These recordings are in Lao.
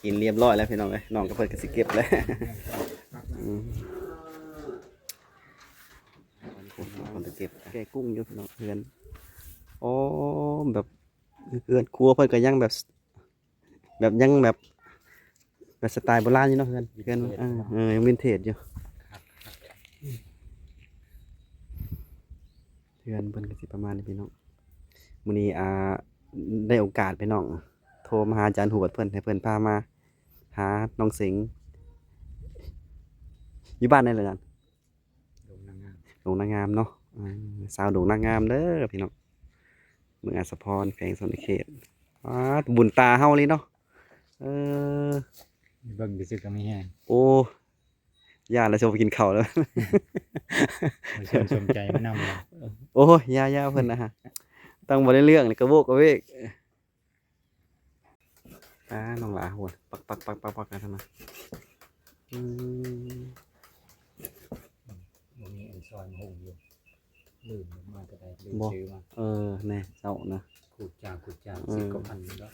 ກິນຮຽບຮ້ອຍແລ້ວພີ່ນ້ອງເອີຍ ນ້ອງກັບເພິ່ນກໍຊິເກັບແລ້ວ ອືມ ເພິ່ນຈະເກັບ ແກະກຸ້ງຢູ່ພີ່ນ້ອງ ເຮືອນ ໂອ້ ແບບ ເຮືອນຄົວເພິ່ນກໍຍັງແບບ ແບບຍັງແບບ ແບບສະໄຕໂບລານຢູ່ເນາະ ເຮືອນ ເຮືອນ ເອີ ເອີ ຍັງວິນເທດຢູ່ ເຮືອນເພິ່ນກໍຊິປະມານນີ້ພີ່ນ້ອງ ມື້ນີ້ ອ່າ ໄດ້ໂອກາດພີ່ນ້ອງ ໂທມາຫາອາຈານຫວດເພິ່ນ ໃຫ້ເພິ່ນພາມາຫານ້ອງເສັງ ຢູ່ບ້ານໃດລະນັ້ນ? ດົງນາງາມ ດົງນາງາມເນາະ ອືມ ຊາວດົງນາງາມເດີພີ່ນ້ອງ ເມືອງອາດສະພອນ ແຂວງສະຫວັນນະເຂດ ປາດ ບຸນຕາເຮົາເລີຍເນາະ ເອີ ເບິ່ງຊື່ໆກໍມີແຮງ ໂອ້ ຢ້ານແລ້ວຊິບໍ່ໄປກິນເຂົ້າແລ້ວ ບໍ່ຊົມສົມໃຈມານຳ ໂອ້ຍ ຢ່າໆ ເພິ່ນນະ ຕ້ອງບໍ່ໄດ້ເລື່ອງ ກະໂວກກະເວກ. ອ່າ ນ້ອງຫຼາ ໂຫ ປັກໆໆໆ ນະ ອືມ ບໍ່ມີອັນຊອຍມາຫຸ່ງຢູ່ ລືມມາແຕ່ໃດ ລືມ ບໍ່ ຊື້ມາ ເອີ ແນ່ ເຈົ້ານະ ຂູດຈາຂູດຈາ ເອີ ສິບກວ່າພັນນີ້ດອກ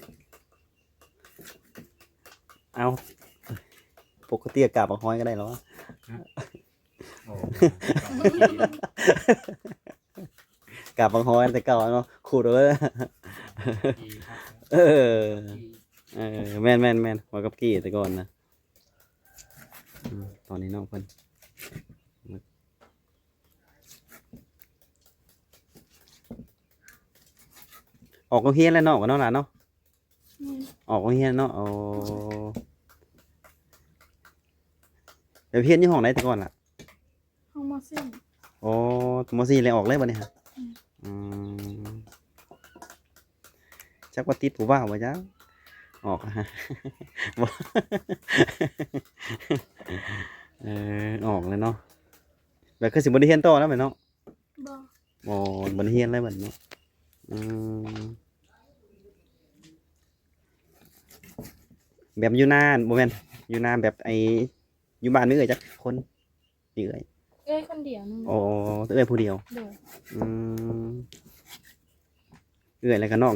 ເອົາ ປົກກະຕິກາບບັກຫອຍກໍໄດ້ແລ້ວວະ ຮະ? ໂອ້ ກາບບັກຫອຍແຕ່ເກົ່າເນາະ ຂູດເອົາເລີຍ ເອີ ເອີ ແມ່ນໆໆ ເວົ້າກັບກີ້ແຕ່ກ່ອນນະ ອືມ ຕອນນີ້ນ້ອງເພິ່ນ ອອກໂຮງຮຽນແລ້ວເນາະ ເນາະຫຼານເນາະ ອືມ ອອກໂຮງຮຽນເນາະ ໂອ້ ແລ້ວຮຽນຢູ່ຫ້ອງໃດແຕ່ກ່ອນລະ? ຫ້ອງ ມໍສີ່ ໂອ້ ມໍສີ່ແລ້ວອອກເລີຍບັດນີ້ຮະ ອືມ ອືມ ຈັກວ່າຕິດຜູ້ບ່າວບໍ່ຈັກ ອອກ ບໍ່ ເອີ ອອກແລ້ວເນາະ ແບບຄືຊິບໍ່ໄດ້ຮຽນຕໍ່ແລ້ວແມ່ນເນາະ ບໍ່ ບໍ່ ບໍ່ໄດ້ຮຽນແລ້ວບັດເນາະ ອືມ ແບບຢູ່ນາ ບໍ່ແມ່ນ ຢູ່ນາແບບໄອ້ ຢູ່ບ້ານມີເອື້ອຍຈັກຄົນ? ມີເອື້ອຍ ເອື້ອຍຄົນດຽວໜຶ່ງ ອໍ ເອື້ອຍຜູ້ດຽວ ໂດຍ ອືມ ເອື້ອຍແລ້ວກໍນ້ອງ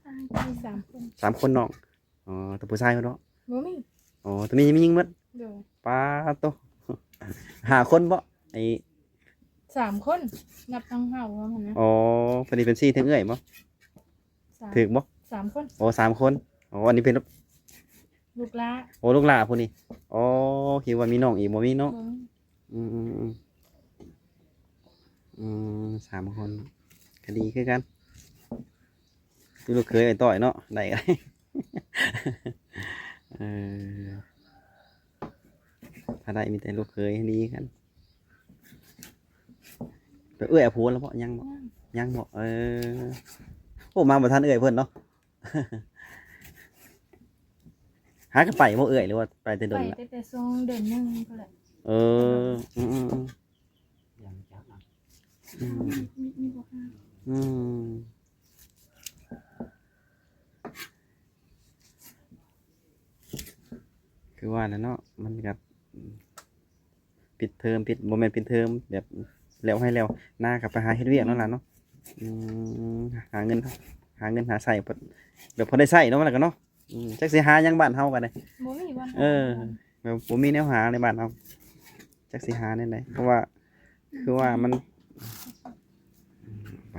ອ່າ ມີສາມຄົນ ສາມຄົນນ້ອງ ອໍ ແຕ່ຜູ້ຊາຍເບິດເນາະ ບໍ່ມີ ອໍ ແຕ່ມີ ມີຍິງເບິດ ໂດຍ ປາດໂຕ ຫ້າຄົນບໍ? ໄອ້ ສາມຄົນ ນັບທັງເຮົານຳຫັ້ນນະ ອໍ ເພິ່ນນີ້ເປັນສີ່ ເຖິງເອື້ອຍບໍ? ສາມ ຖືກບໍ່? ສາມຄົນ ໂອ້ ສາມຄົນ ໂອ້ ອັນນີ້ເປັນລູກຫຼ້າ ໂອ້ ລູກຫຼ້າຜູ້ນີ້ ອໍ ຄິດວ່າມີນ້ອງອີກ ບໍ່ມີເນາະ ບໍ່ມີ ອືມໆໆ ອືມ ສາມຄົນ ກໍດີຄືກັນ ຄືລູກເຂີຍອ້າຍຕ້ອຍເນາະ ໄດ້ກໍໄດ້ ເອີ ຖ້າໄດ້ມີແຕ່ລູກເຂີຍດີກັນ ແບບເອື້ອຍເອົາຜົວແລ້ວບໍ່? ຍັງບໍ່? ຍັງ ຍັງບໍ່? ເອີ ໂອ້ ມາບໍ່ທັນເອື້ອຍເພິ່ນເນາະ ຫາກໍໄປບໍ່ເອື້ອຍ ຫຼືວ່າໄປແຕ່ດົນລະ? ໄປແຕ່ ແຕ່ຊ່ວງເດືອນໜຶ່ງພຸ້ນແຫຼະ ເອີ ອືມໆໆ ອືມ ອືມ ຄືວ່າແຫຼະເນາະ ມັນກໍ ປິດເທີມ ປິດ ບໍ່ແມ່ນປິດເທີມ ແບບແລ້ວໃຫ້ແລ້ວນາກໍໄປຫາເຮັດວຽກນັ້ນລະເນາະ ອືມ ຫາເງິນ ຫາເງິນຫາໃຊ້ ແບບພໍໄດ້ໃຊ້ເນາະ ມັນກໍເນາະ ອືມ ຈັກຊິຫາຫຍັງ ບ້ານເຮົາກໍໄດ້ ບໍ່ມີບ່ອນ ເອີ ແບບບໍ່ມີແນວຫາໃນບ້ານເຮົາ ຈັກຊິຫາແນວໃດ ເພາະວ່າ ຄືວ່າມັນ ໄປ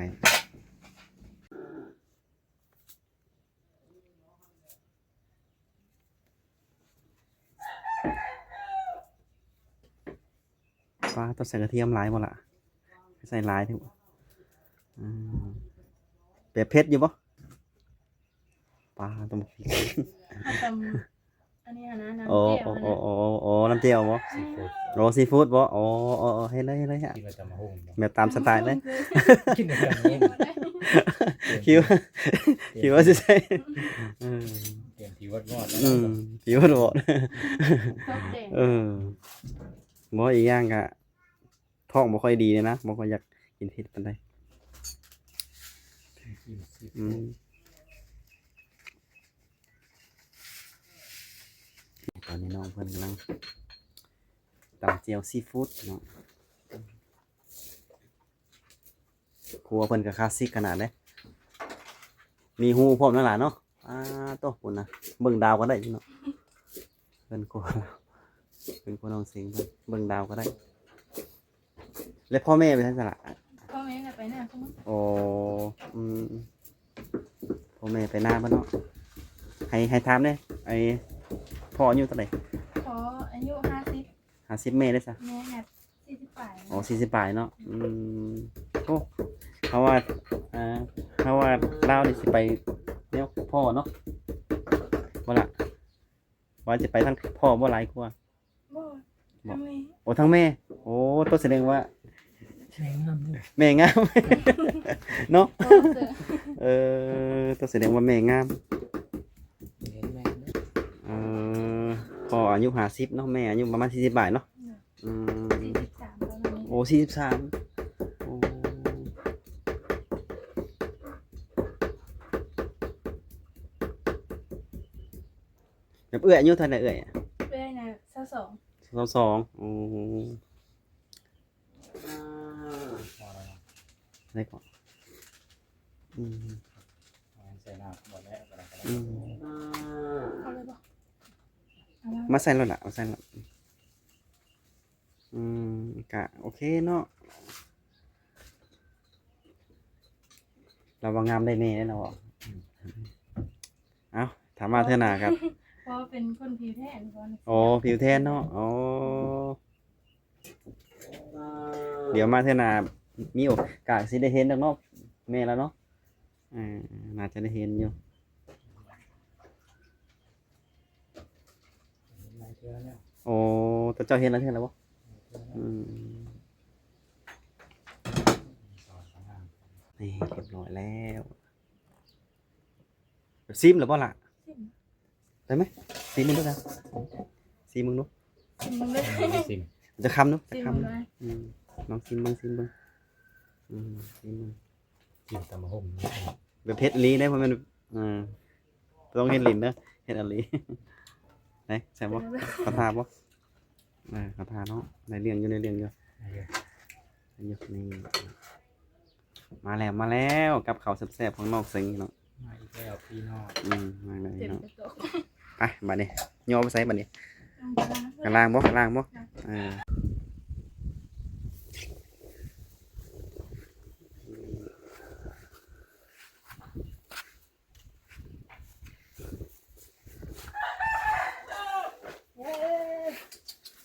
ປາ ຕ້ອງໃສ່ກະທຽມຫຼາຍບໍ່ລະ? ໃສ່ຫຼາຍເດ້ ອືມ ແບບເຜັດຢູ່ບໍ່? ປາ ຕ້ອງ ເອົາຕຳ ອັນນີ້ຫັ້ນນະ ນ້ຳ ອໍ ແຈ່ວ ອໍ ຫັ້ນນະ ອໍ ອໍ ອໍ ນ້ຳແຈ່ວບໍ່? ແມ່ນ ອໍ ຊີຟູດບໍ່? ອໍ ເອີ ເອີ ເຮັດເລີຍ ເຮັດເລີຍ ກິນກັບຕຳບັກຫຸ່ງ ແບບຕາມສະໄຕເລີຍ ກິນກັບຕຳບັກຫຸ່ງ ຄິດວ່າ ຄິດວ່າຊິໃສ່ ເອີ ຕຽມທີ່ວັດວອດ ອືມ ທີ່ວັດວອດ ເອີ ບໍ່ ອີກຢ່າງກະ ທ້ອງບໍ່ຄ່ອຍດີເດນະ ບໍ່ຄ່ອຍຢາກກິນເຜັດປານໃດ ອືມ ຕອນນີ້ນ້ອງເພິ່ນກຳລັງຕຳແຈ່ວຊີຟູດເນາະ ຄົວເພິ່ນກໍຄລາສສິກຂະໜາດເດ້ ມີຮູພ້ອມນັ້ນລະເນາະ ອາ ໂຕ ພຸ້ນນະ ເບິ່ງດາວກໍໄດ້ເນາະ ເພື່ອນຄົວ ເພື່ອນຄົວນ້ອງເສັງ ເບິ່ງ ເບິ່ງດາວກໍໄດ້. ແລ້ວພໍ່ແມ່ໄປໃສຊັ້ນລະ? ພໍ່ແມ່ກໍໄປນາ. ອໍ ອືມ ພໍ່ແມ່ໄປນາເບິດເນາະ. ໃຫ້ ໃຫ້ຖາມແດ່ ໄອ້ ພໍ່ອາຍຸເທົ່າໃດ? ພໍ່ອາຍຸຫ້າສິບ ຫ້າສິບ ແມ່ເດ້ຊະ? ແມ່ກໍສີ່ສິບປາຍ. ອໍ ສີ່ສິບປາຍເນາະ. ອືມ ໂອ້ ເຮົາວ່າ ເອີ ເຮົາວ່າລາວນີ້ຊິໄປແນວພໍ່ເນາະ ບໍ່ລະ? ວ່າຊິໄປທາງພໍ່ບໍ່ຫຼາຍກວ່າ? ບໍ່ ບໍ່ ທາງແມ່. ໂອ້ ທາງແມ່. ໂອ້ ໂຕສະແດງວ່າແມ່ງາມເດີ ແມ່ງາມເນາະ. ເອີ ໂຕສະແດງວ່າແມ່ງາມ. ເອີ ພໍ່ອາຍຸຫ້າສິບເນາະ ແມ່ອາຍຸປະມານສີ່ສິບປາຍເນາະ. ອືມ ສີ່ສິບສາມປະມານນີ້. ໂອ້ ສີ່ສິບສາມ. ໂອ້ ແບບເອື້ອຍອາຍຸເທົ່າໃດເອື້ອຍ? ເອື້ອຍນະ ຊາວສອງ. ຊາວສອງ. ໂອ້ ໄດ້ເກາະ. ອືມ ໃສ່ນ້ຳໝົດແລ້ວກໍໄດ້ ກໍໄດ້. ອືມ ເອົາເລີຍບໍ່? ເອົາມາ ມາໃສ່ໂລດລະ ມາໃສ່ໂລດ. ອືມ ກະໂອເຄເນາະ ລາວວ່າງາມໄດ້ແນ່ເນາະ. ອືມ ເອົ້າ ຖ້າມາເທື່ອໜ້າກໍ ເພາະວ່າເປັນຄົນຜິວແທນ. ອໍ ຜິວແທນເນາະ. ອໍ ດຽວມາເທື່ອໜ້າມີໂອກາດຊິໄດ້ເຫັນດອກເນາະ ແມ່ລາວເນາະ. ເອີ ໜ້າຈະໄດ້ເຫັນຢູ່. ໂອ້ ແຕ່ເຈົ້າເຫັນຫຼາຍເທື່ອແລ້ວບໍ່? ອືມ ນີ້ຮຽບຮ້ອຍແລ້ວ. ຊິມແລ້ວບໍ່ລະ? ຊິມ ໄດ້ໄໝ? ຊິມເບິ່ງດູຊະ ຊິມເບິ່ງດູ ຊິມເບິ່ງເລີຍ. ຊິມ ຈະຄຳດູ ຈະຄຳດູ. ອືມ ລອງຊິມເບິ່ງ ຊິມເບິ່ງ. ອືມ ຊິມເບິ່ງ. ກິນຕຳບັກຫຸ່ງ ແບບເຮັດອີ່ຫຼີເດ້ ບໍ່ແມ່ນ ເອີ ຕ້ອງເຮັດຫຼິ້ນເດີ ເຮັດອີ່ຫຼີ. ໄດ້ ແຊບບໍ່? ເປັນຈັ່ງໃດ? ເຂົ້າທ່າບໍ່? ເອີ ເຂົ້າທ່າເນາະ ໄດ້ເລື່ອງຢູ່ ໄດ້ເລື່ອງຢູ່ ໄດ້ຢູ່ ໄດ້ຢູ່. ນີ້ ມາແລ້ວ ມາແລ້ວ ກັບເຂົ້າແຊບໆຂອງນ້ອງເສັງເນາະ. ມາອີກແລ້ວພີ່ນ້ອງ. ອືມ ມາແລ້ວພີ່ນ້ອງ. ໄປ ບາດນີ້ ຍໍໄປໃສບາດນີ້? ກະລ້າງບໍ່? ກະລ້າງບໍ່? ເອີ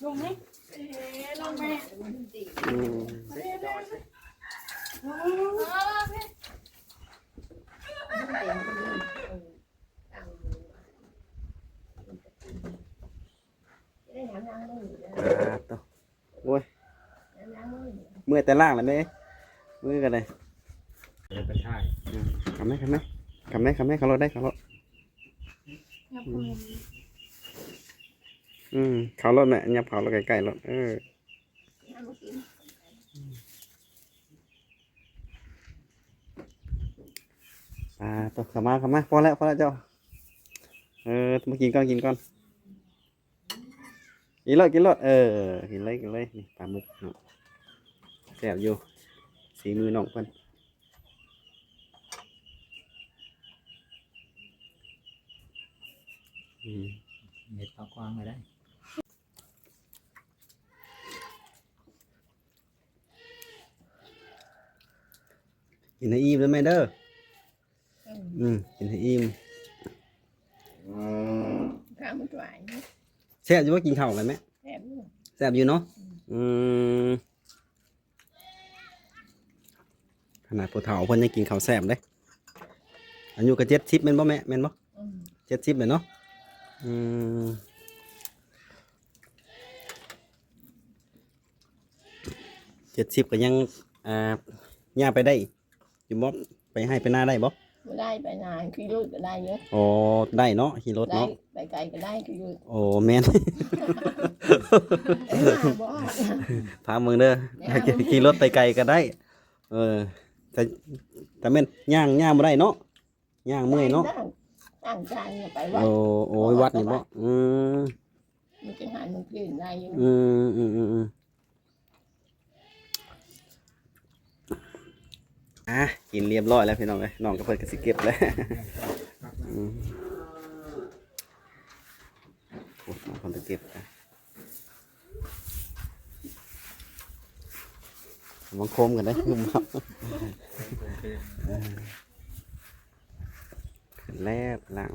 ລົງນີ້ ລົງແມ່. ອືມ ໂອ້ຍ ເມື່ອຍແຕ່ລ້າງແລ້ວແມ່ ມືກໍໄດ້. ອືມ ຄຳແມ່ ຄຳແມ່ ຄຳແມ່ ຄຳແມ່ ເຂົ້າລົດໄດ້ ເຂົ້າລົດ. ອືມ ເຂົ້າລົດແມ່ ຫຍັບເຂົ້າລົດໃກ້ໆລົດ. ເອີ ອ່າ ໂຕ ເຂົ້າມາ ເຂົ້າມາ ພໍແລ້ວ ພໍແລ້ວເຈົ້າ. ເອີ ມາກິນກ່ອນ ກິນກ່ອນ. ກິນໂລດ ກິນໂລດ ເອີ ກິນເລີຍ ກິນເລີຍ. ນີ້ປາໝຶກເນາະ ແຊບຢູ່ ສີມືນ້ອງເພິ່ນ. ອືມ ເຮັດປາກວ້າງໄວ້ໄດ້. ກິນໃຫ້ອີ່ມເດີແມ່ເດີ. ອືມ ອືມ ກິນໃຫ້ອີ່ມ. ຂ້າວມັນຫວານ. ແຊບຢູ່ບໍ່? ກິນເຂົ້າກັນແມ່? ແຊບຢູ່ ແຊບຢູ່ເນາະ. ອືມ ອືມ ຂະໜາດຜູ້ເຖົ້າເພິ່ນຍັງກິນເຂົ້າແຊບເດ້. ອາຍຸກໍເຈັດສິບແມ່ນບໍ່ແມ່? ແມ່ນບໍ່? ອືມ ເຈັດສິບແລ້ວເນາະ. ອືມ ເຈັດສິບກໍຍັງ ອ່າ ຍ່າງໄປໄດ້ຢູ່ບໍ່? ໄປໄຮ່ໄປນາໄດ້ບໍ່? ບໍ່ໄດ້ ໄປນາຂີ່ລົດກໍໄດ້ຢູ່. ອໍ ໄດ້ເນາະ ຂີ່ລົດເນາະ. ໄດ້ ໄປໄກກໍໄດ້ຂີ່ລົດ. ໂອ້ ແມ່ນ ໄປນາບໍ່ອອກ. ຖາມເບິ່ງເດີ ໄປນາ ຂີ່ລົດໄປໄກກໍໄດ້. ເອີ ແຕ່ ແຕ່ແມ່ນຍ່າງ ຍ່າງບໍ່ໄດ້ເນາະ. ຍ່າງເມື່ອຍເນາະ. ຕັ້ງ ຕັ້ງໃຈໄປວັດ. ໂອ້ ໂອ້ຍ ວັດນີ້ບໍ່? ອອກມາຈາກວັດ. ອືມ ມັນຈຶ່ງຫັນມັນເປັນໄດ້ຢູ່. ອືມ ອືມ ອືມ ອືມ. ອ່າ ກິນຮຽບຮ້ອຍແລ້ວພີ່ນ້ອງເອີຍ. ນ້ອງກັບເພິ່ນກໍຊິເກັບແລ້ວ. ອືມ ໂອ້ ນ້ອງ ຄົນໄປເກັບກະ ມັນຄົມກັນໄດ໋ ງຶມງຳ. ແລ້ວຫຼັງ